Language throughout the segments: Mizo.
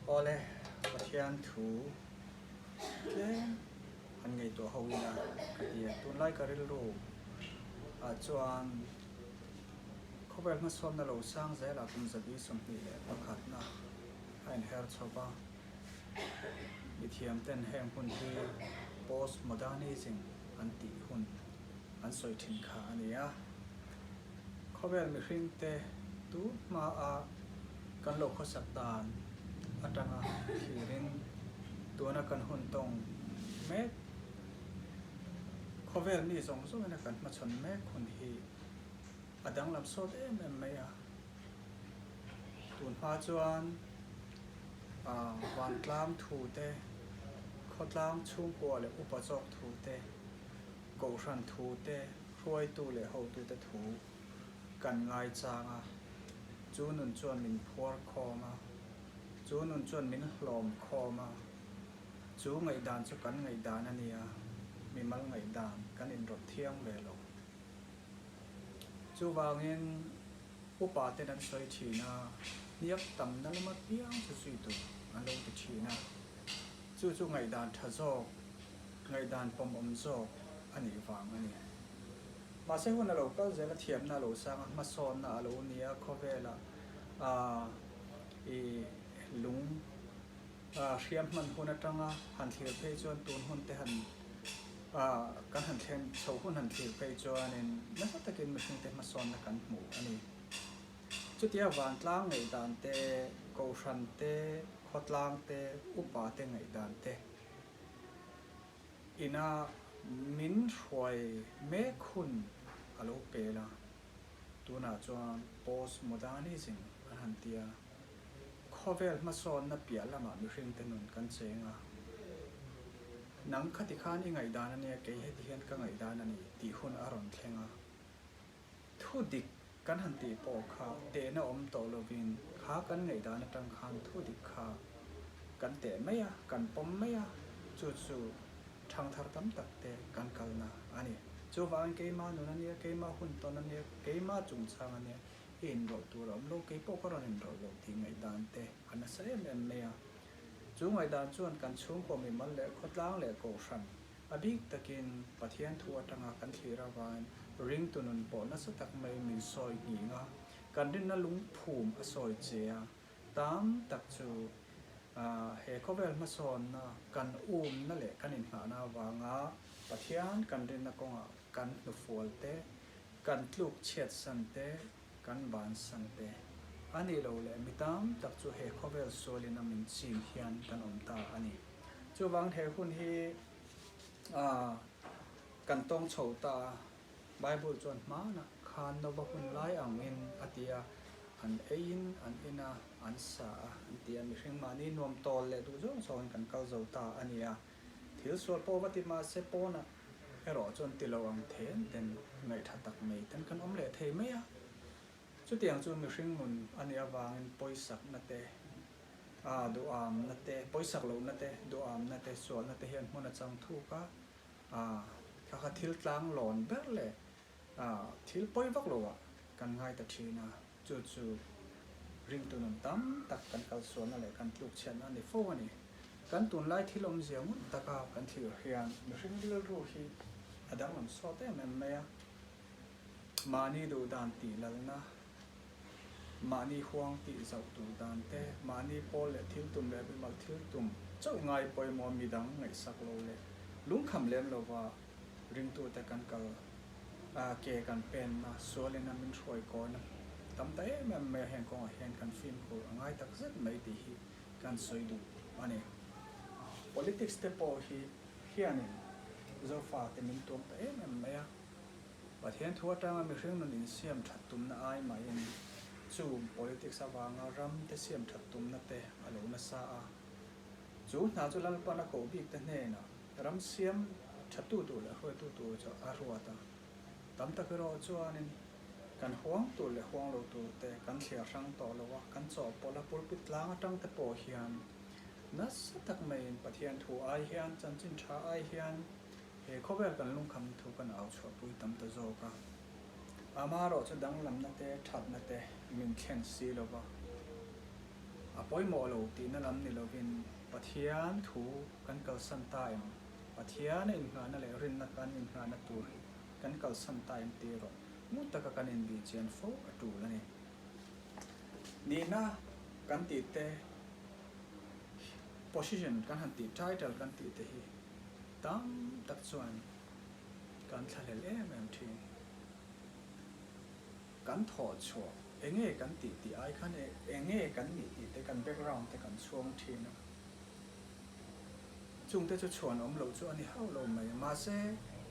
Awle, Pathian thu tlem han ngaihtuah ho ila ka ti a. Tunlai ka rilru ah chuan khawvel hmasawnna lo sang zelah kum 121 na a inher chho va. Mithiam ten heng hun hi Post-modernism an tih hun an sawi thin kha a ni a. Khawvel mihring te tu hmaa kan lo khawsak dan atanga thlirin tuna kan hun tawng mek, khawvel mi zawng zawngina kan hmachhawn mek hun hi a danglam sawt em em mai a. Tun hma chuan vantlang thu te, khawtlang chhungkua leh upa zawk thu te, kohhran thu te, hruaitu leh hotute thu kan ngaichang a, chu nun chuan min phuar khawm a, chu nun chuan min hlawm khawm a, chu ngaihdan chu kan ngaihdan a nia, mimal ngaihdan kan inrawlh thiang ve lo. Chuvangin upa ten an sawi thin a, hniak tamna lama piang chu zui tur an lo ti thin a, chu chu ngaihdan tha zawk, ngaihdan pawmawm zawk a nih vang a ni. Mahse hun a lo kal zel a, thiamna a lo sang a, hmasawnna a lo ni a, khawvelah i lung Hriam hman hun atanga han thlir phei chuan tun hun te han kan han thlen chho hun han thlir phei chuanin nasa takin mihringte hmasawnna kan hmu a ni. Chutia vantlang ngaihdan te, kohhran te, khawtlang te, upa te ngaihdan te ina min hruai mek hun a lo pel a, tunah chuan post-modernism an han ti a. Khawvel hmasawnna piah lamah mihringte nun kan cheng a, nang khati khan i ngaihdan a nia, kei heti hian ka ngaihdan a ni tih hun a rawn thleng a. Thu dik kan han tih pawh kha tehna awm tawh lovin kha kan ngaihdan atang khan thu dik kha kan teh mai a, kan pawm mai a, chu chu thangthar tam tak te kan kalna a ni. Chuvangin keima nun a nia, keima hun tawn a nia, keima chungchang a nia, I inrawlh tur a awm lo, kei pawh ka rawn inrawlh lo tih ngaihdan te a nasa em em mai a. Chu ngaihdan chuan kan chhungkaw mimal leh khawtlang leh kohhran a bik takin Pathian thu atanga kan thlir avangin ringtu nun pawh nasa tak mai min sawi nghing a, kan rinna lungphum a sawi che a, tam tak chu he khawvel hmasawnna kan umna leh kan inngahna avanga Pathian kan rinna kawngah kan hnufual te, Kan tluk chhiat san te, kan ban san te. A nih loh leh mi tam tak chu he khawvel sualin a min chim hian kan awm ta a ni. Chuvang he hun hi kan tawng chho ta a, Bible chuan hmanah khan Nova hun lai angin a ti a, an eiin an in a, an sa a, an ti a, mihring mahni nuam tawl leh duh zawng zawngin kan kal zo ta a ni a. Thil sual pawh va ti mahse pawnah erawh chuan ti lo ang then ten ngaihtha tak mai ten kan awm leh thei mai a. Chutiang chu mihring nun a nih avangin pawisakna te, aa duhamna te, pawisak lohna te, duhamna te, sualna te hian hmun a chang thuk a, aa kha kha thil tlanglawn ber leh aa thil pawi vak loah kan ngai ta thin a. Chu chu ringtu nun tam tak kan kalsualna leh kan tlukchhiatna a ni fo a ni. Kan tunlai thil awmzia ngun taka kan thlir hian mihring rilru hi a danglam sawt em em mai a. Mahni duh dan tih lalna, mahni huang tih zauh duh dan te, mahni pawl leh thil tum leh mimal thil tum chauh ngai pawimawh midang ngaihsak lo leh lungkham lem lova ringtute kan kal a, ke kan penna, sualin a min hruai kawina tam ta em em mai a, heng kawngah hian kan fimkhur a ngai tak zet mai tih hi kan sawi duh a ni. Politics te pawh hi hianin Zofate min tuam ta em em mai a, Pathian thu atanga mihring nun insiam that tumna ai mahin chu politics avanga ram te siam that tumna te a lo nasa a, chu hna chu Lalpan a koh bik te hnenah Ram siam thatu tur leh hruaitu tur chu a ruat a, tam tak erawh chuanin kan huang tur leh huang lo tur te kan thliar hrang tawh lo a, kan chawhpawlh a, pulpit tlang atang te pawh hian nasa tak maiin Pathian thu ai hian, chanchin tha ai hian he khawvel kan lungkham thu kan au chhuahpui tam ta zawk a. Amaherawh chu danglamna te, thatna te min thlen si lo va. A pawimawh lo tihna lam ni lovin Pathian thu kan kalsan ta em? Pathiana innghahna leh rinna kan innghahna tur hi kan kalsan ta em tih erawh ngut taka kan inbihchian fo a tul a ni. Nihna kan tih te, position kan han tih, title kan tih te hi tam tak chuan kan thlahlel em em thin. Kan thawh chhuah enge kan tih tih ai khan enge kan nih tih te kan background te kan chhuang thin a. Chungte chu chhuan awm loh chu a ni hauh lo mai. Mahse,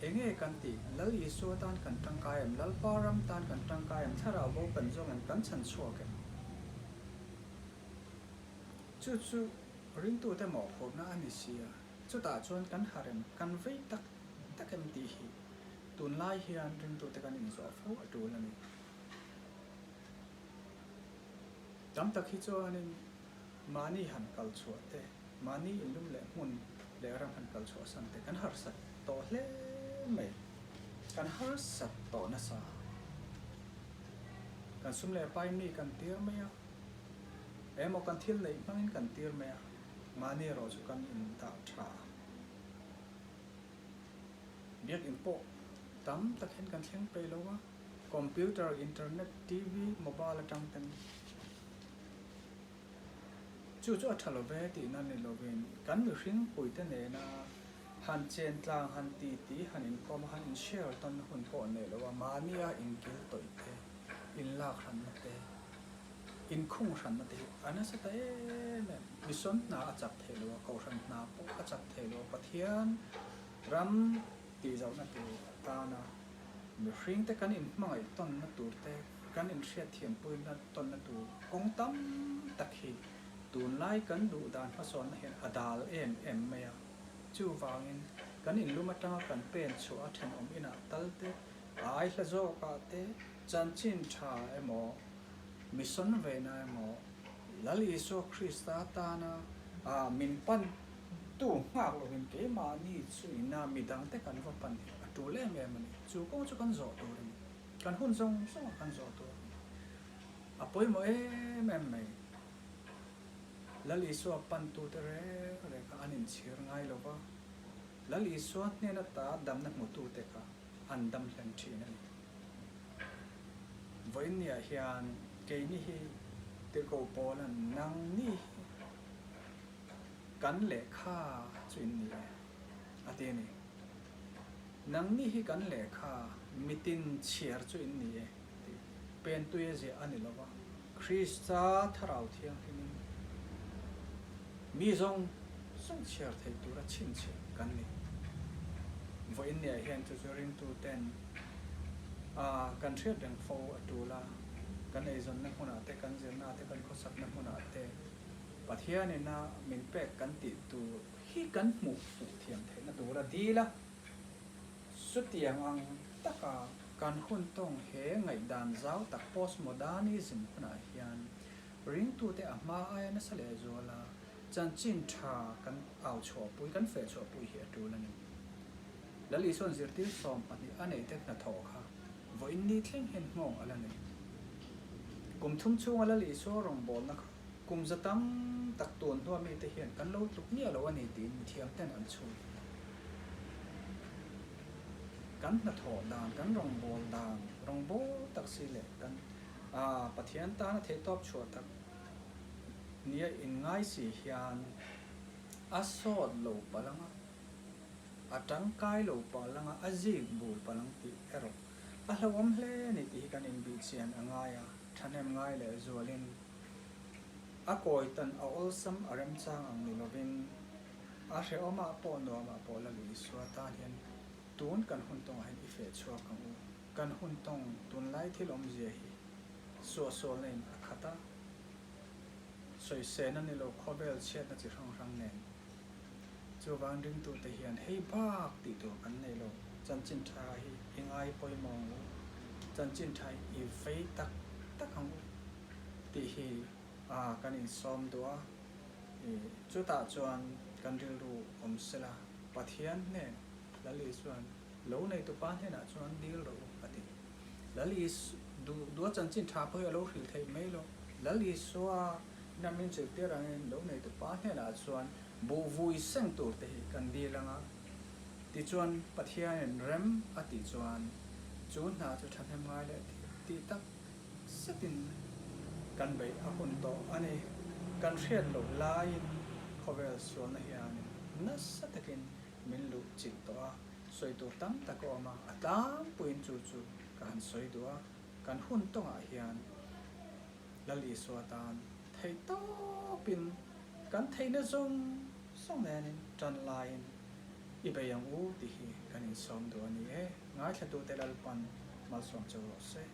enge kan tih? Lal Isua tan kan tangkai em? Lalpa ram tan kan tangkai em? Thlarau bo kan zawng em? Kan chhan chhuak em? Chu chu ringtute mawhphurhna a ni si a, chutah chuan kan harh em? Kan vei tak tak em tih hi tunlai hian ringtute kan inzawh fo a tul a ni. Tam tak hi chuanin mahni han kal chhuah te, mahni inlum leh hmun leh ram han kal chhuah san te kan harsat tawh hle mai. Kan harsat tawh nasa. Kan sum leh pai mi kan tir mai a, emaw kan thil neih hmangin kan tir mai a, mahni erawh chu kan indah tha. Biakinn pawh tam tak hian kan thleng peih lo a, computer, internet, TV, mobile atang ten chu chu a tha lo ve tihna ni lovin kan mihring puite nena han chen tlang, han titi, han inkawm a, han in share tawn hun pawh nei lo a, mahnia inkil tawih te, inlak hranna te, inkhung hranna te hi a nasa ta em em. Mission hna a chak thei lo a, Kohhran hna pawh a chak thei lo a, Pathian ram tihzauhna tur atana mihringte kan inhmangaih tawnna tur te, kan inhriatthiampuina tawnna tur kawng tam tak hi tunlai kan duh dan hmasawnna hian a dal em em mai a. Chuvangin kan inlum atanga kan pen chhuah a thenawm inah tal te, a aihla zawkah te, chanchin tha emaw, Mission veina emaw, Lal Isua Krista tana min pan tu nghak lovin keimahni chu ina midangte kan va pan hi a tul em em a ni. Chu kawng chu kan zawh tur a ni. Kan hun zawng zawng ah kan zawh tur a ni. A pawimawh em em mai. Lal Isua pantute reng reng kha an inchhir ngai lo va, Lal Isua hnen ata damna hmutute kha an dam hlen thin a ni. Vawiinniah hian keini hi Tirhkoh Paula'n nangni hi kan lehkha chu in ni e a ti a ni. Nangni hi kan lehkha mitin chhiar chu in ni e tih pentuia ziah a ni lo va, Krista Thlarau Thianghlimin mi zawng zawng chhiar thei tura chhinchhiah kan ni. Vawiinniah hian chu chu ringtuten a kan hriat reng fo a tul a, kan eizawnna hmunah te, kan zirna te, kan khawsakna hmunah te Pathianin a min pek kan tih tur hi kan hmuh fuh thiam theihna tur a dil a, chutiang ang taka kan hun tawng he ngaihdan zau tak postmodernism hunah hian ringtute a hma aia nasa leh zual a, chanchin tha kan au chhuahpui, kan feh chhuahpui hi a tul a ni. Lal Isua'n zirtir 12 a neih te hnathawh kha vawiin ni thleng hian nghawng a la nei. Kum thum chhunga Lal Isua rawngbawlna kha kum za tam tak tun hnua mite hian kan lo tluk miah lo a ni tiin mithiam ten an chhun. Kan hnathawh dan, kan rawngbâwl dan, rawngbâwl tak si leh kan Pathian tana theihtawp chhuah tak nia inngai si hian a sawt lo palh ang a. A tangkai lo palh anga a zik bul palh ang tih erawh a hlauhawm hle a ni tih hi kan inbih chian a ngai a, thahnem ngai leh zualin a kawi tan a awlsam a remchang ang ni lovin a hrehawmah pawh nuamah pawh Lal Isua tan hian tun kan hun tawngah hian i feh chhuak ang u. Kan hun tawng tunlai thil awmzia hi suahsualna in a khat a, sawisena ni lo khawvel chhiatna chi hrang hrang nen Chuvang ringtute hian hei bak tih tur kan nei lo, chanchin tha hi i ngai pawimawh ang u, chanchin tha hi i vei tak tak ang u tih hi kan insawm duh a, chutah chuan kan rilru awm sela Pathian hnen Lal Isuan lo neitupa hnenah chuan dil rawh u a ti. Lal Isu duh duha chanchin tha pawh hi a lo hrilh theih mai lo, Lal Isua. Ina min zirtir angin lo neitu pa hnenah chuan buh vui seng tur te hi kan dil ang a. Tichuan Pathianin rem a tih chuan chu hna chu thahnem ngai leh tih tak zetin kan beih a hun tawh a ni. Kan hriat loh laiin khawvel sualna hianin nasa takin min luh chilh tawh a, sawi tur tam tak a awm a, a tlangpuiin chu chu ka han sawi duh a, kan hun tawngah hian Lal Isua tan theih tawpin kan theihna zawng zawng nenin tan laiin i bei ang u tih hi kan insawm duh a ni e. Ngaithlatute Lalpan malsawm cheu rawh se.